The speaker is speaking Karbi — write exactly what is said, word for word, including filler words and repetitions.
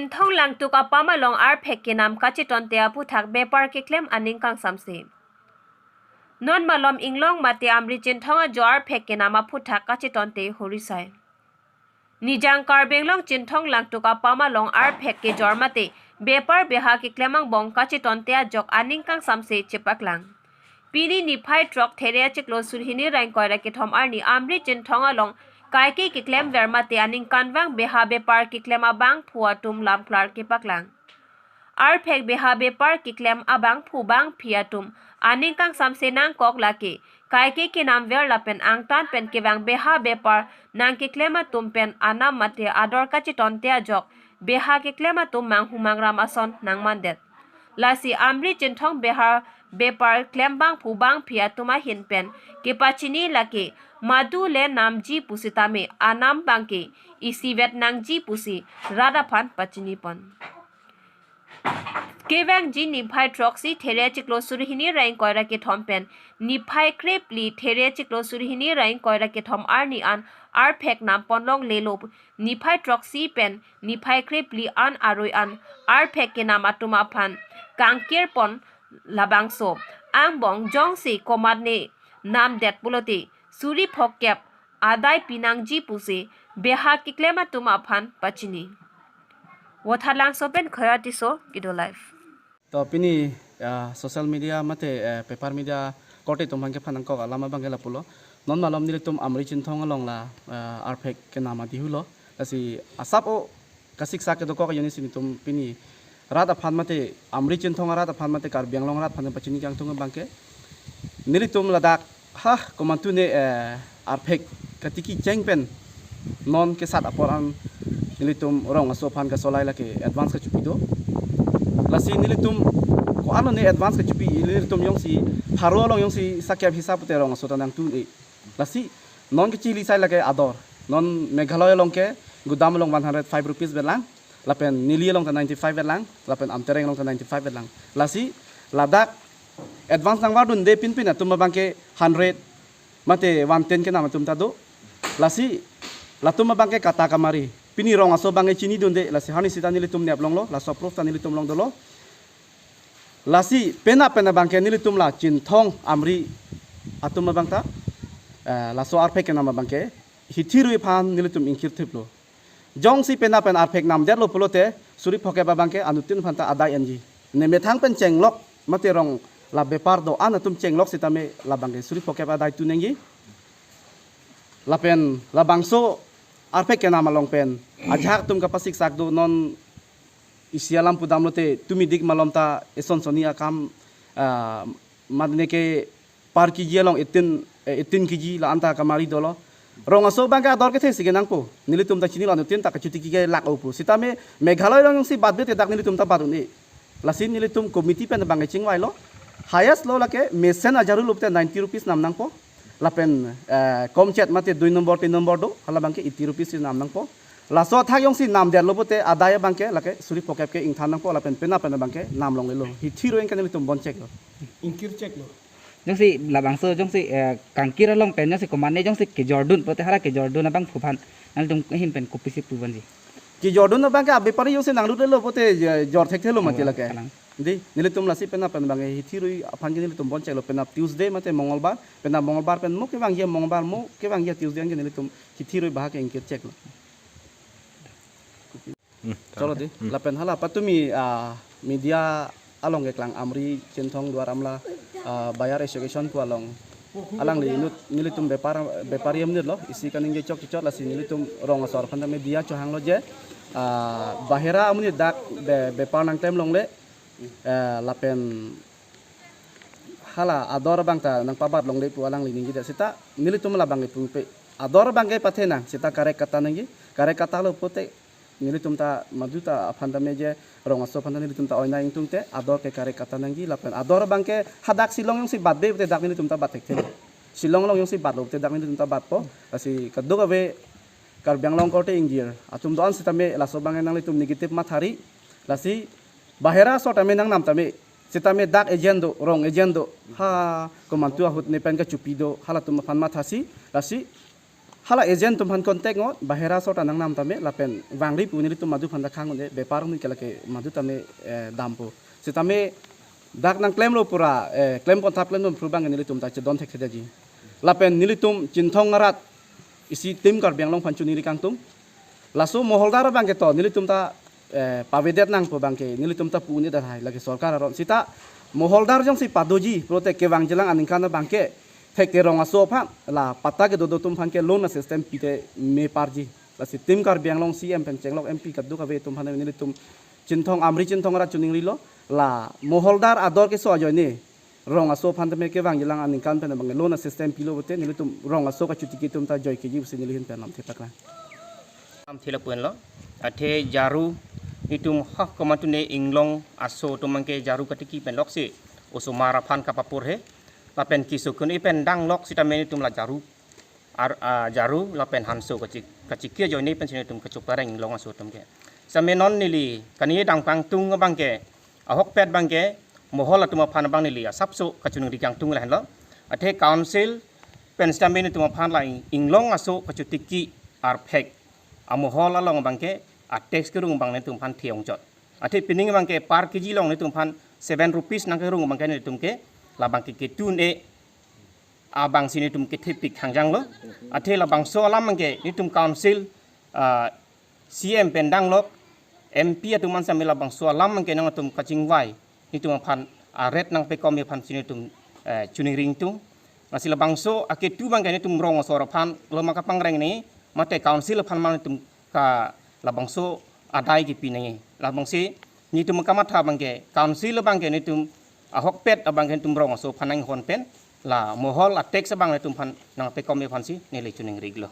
Chinthong Langtuk apam along arphek kenam kachetonte aphuthak bepar keklem aning kangsamse. Non malom inglong mate Amri Chinthong ajo arphek kenam aphuthak kachetonte horisai. Nijang Karbi Anglong Chinthong Langtuk apam along arphek kejor mate bepar beha keklem angbong kachetonte ajok aning kangsamse chepaklang. Pini niphai throk there achiklo surhini ra ingkoi ra kethom arni Amri Chinthong along kaike keklemver mate aningkanvang beha bepar keklem abangphu atum lamklar kepaklang. Arphek beha bepar keklem abangphu bangphi atum aning kangsamse nangkok lake kaike kenamver lapen angtan pen kevang beha bepar nangkeklem atum pen anam mate ador kachetonte ajok beha keklem atum manghu mangram ason nangmandet. Lasi Amri Chinthong beha bepar klem bangphu bangphi atum ahin pen kepachini lake madu le namji pusitame anam abangke isivet nangji pusi rat aphan pachinipon. Kevangji niphai throksi there achiklo surhini ra ingkoi ra kethom pen niphai krephli there achiklo surhini ra ingkoi ra kethom arni an arphek nampon longlelo. Niphai throksi pen niphai krephli an arui an arphek kenam atum aphan kangkirpon labangso angbong jongsi komatne namdet pulote suri phokep adai pinangji pusi beha keklem atum aphan pachini. Vothatlangso pen Khaya Tisso, Ido Live. To pini, ah, social media mate, eh, paper media korte atum aphan kephan nangkok alam abangke lapulo. Non malom nelitum Amri Chinthong along la, eh, arphek kenam adihulo. Lasi asap o kasiksak kedokok ajoine si nelitum pini rat aphan mate Amri Chinthong arat aphan mate Karbi Anglong arat aphan pachini kangtung abangke nelitum ladak ha komantu ne, eh, arphek katiki cheng pen non kesat apor an nelitum rong aso aphan kasolai lake advance kachipi do. Lasi nelitum ko-an ne advance kachipi nelitum jongsi pharo along jongsi sakep hisap te rong aso ta nangtu ne. Lasi non kachili sai lake ador. Non Meghalaya along ke gudam along one hundred five rupees vetlang, lapen neli along ta ninety five vetlang, lapen Amtereng along ta ninety five vetlang. Lasi ladak advance nangvardunde pinpin atum abangke hundred mate one ten kenam atum ta do. Lasi latum abangke kata kamari. Pini rong aso abangke chinidunde, lasi harnisi ta nelitum neplonglo, laso proof ta nelitum along dolo. Lasi penap pen abangke nelitum la Chinthong Amri atum abang ta, eh, laso arphek kenam abangke hithirui aphan nelitum ingkirthiplo. Jongsi penap pen arphek namdetlo pulote suri phokep abangke anuttin aphan ta adai enji. Ne methang pen chenglok mate rong la bepar do-an atum chenglok sitame labangke suri phokep adai tu nangji. Lapen labangso arphek kenam along pen ajahak atum kapasiksak do, non isi alam pudamlote tumidik malom ta eson soni akam, ah, madne ke per kg along eighteen, eh, eighteen kg la-an ta kamari dolo. Rong aso abangke ador kethe si kenangpo. Nelitum ta chinilo, anuttin ta kachotiki ke lak-o pu. Sitame Meghalaya along jongsi batbe te dak nelitum ta bat un-e. Lasi nelitum committee pen abangke chingvailo. Highest lo lake mesen ajaru lote ninety rupees nam nangpo. Lapen, eh, komchet mate dui nombor, tin nombor do, hala abangke eighty rupees si nam nangpo. Laso athak jongsi namdetlo pulote adai abangke lake suri phokep ke ingthan nangpo, lapen penap pen abangke nam longlelo. Hithirui ke nelitum bon cheklo. Ingkir cheklo. Jongsi labangso jongsi, eh, kangkir along pen jongsi komatne jongsi kejordun pulote hara kejordun abangphu aphan nangtum ahin pen kopisi puponji? Kejordun abangke abepari jongsi nanglut lelo pulote, eh, jor thekthelo mati Oh, lake. Kalang. Di, nelitum lasi penap pen abangke hithirui aphan ke nelitum bon cheklo, penap Tuesday mate Mongolbar, penap Mongolbar pen mo kevangji Mongolbar, mo kevangji Tuesday anke nelitum hithirui bahak ke ingkir cheklo. Hmm, Cholo tangte. Di, Hmm. Lapen hala patumi, ah, media along keklang Amri Chinthong Duar Amla, ah, Buyer Association pu along. Alangli inut nelitum bepar, bepari amonitlo, isi kaningje chok chok lasi nelitum rong asor aphan ta media chohanglo je, ah, bahera amonit dak be-, bepar nangklem longle, eh, lapen hala ador abang ta nangpabat longle pu alangli ningjedet seta nelitum labangke pupe ador abangke pathenang seta correct kata nangji, correct kata lo pulote nelitum ta madu ta aphan ta meje rong aso aphan ta nelitum ta oina ingtungte ador ke correct kata nangji, lapen ador abangke hadak Shillong jongsi batbe te dak nelitum ta bat thekthe. Shillong along jongsi batlo te dak nelitum ta batpo. Lasi kadokave Karbi Anglong korte ingjir atum do-an sitame laso abangke nanglitum negative mathari. Lasi bahera asor tame nangnam tame, sitame dak agent do, rong agent do, ha komantu ahut ne pen kachipi do, halatum aphan mathasi, lasi Hala agent atum aphan contact ngot, bahera sota nangnam tame, lapen vangri pu nelitum madu aphan ta khang un-e, bepar un-e ke lake madu tame, eh, dampo. Sitame dak nangklemlo pura, eh, klem ponthap klem ponphru abang nelitum ta chedon thekthedetji. Lapen nelitum Chinthong arat isi Team Karbi Anglong aphan choningri kangtung. Laso moholdar abang ke to, nelitum ta, eh, pavedet nangpo abang ke, nelitum ta pu un-e dak hai, lake sorkar aron. Sita moholdar jongsi padoji, pulote kevangjilang aningkan abang ke, thekthe rong aso aphan, la patta kedo do atum aphan ke loan a-system pite me parji. Lasi Team Karbi Anglong C M pen chenglok M P kadokave atum aphan nelitum Chinthong, Amri Chinthong arat choningrilo, la moholdar ador keso ajoine rong aso aphan tame kevangjilang aningkan pen abang loan a-system pilo pulote nelitum rong aso kachotiki atum ta joikeji pusi neli ahin pen lamthe paklang. Lamthe lapu-anlo, athe jaru nelitum hok komatune inglong aso atum abang ke jaru katiki pen loksi osomar aphan kapapur he, lapen keso kun-e pen danglok sitame nelitum la jaru ar, ah, jaru lapen hanso kachi-, kachiki ajoine pensi nelitum kachopareng inglong aso atum ke. Sitame non neli kani dang kangtung abang ke, ahokpet abang ke, mohol atum aphan abang neli asapso kachoningri kangtung lahenlo. Athe council pen sitame nelitum aphan la ing-, inglong aso kachotiki arphek amohol along abang ke, a-tax kerung abang nelitum aphan the-ongchot. Athe pining abang ke per K G along nelitum aphan seven rupees nangkerung abang ke nelitum ke, labang ke ketu un-e abangsi nelitum kethepik hangjanglo. Athe labangso alam abang ke nelitum council, ah, C M pen danglok, M P atum an sitame labangso alam abang ke nangtum kachingvai, nelitum aphan a-rate nangpekom aphansi nelitum, eh, choningri ingtung. Lasi labangso aketu abang ke nelitum rong asor aphan lo ma kapangreng nangji, mate council aphan ma nelitum ka labangso adai kipi nangji. Labangsi nelitum kamatha abang ke council abang ke nelitum ahokpet abang ke nelitum rong aso aphan nanghon pen, la mohol a-tax abang nelitum aphan nangpekom aphansi neli choningrilo.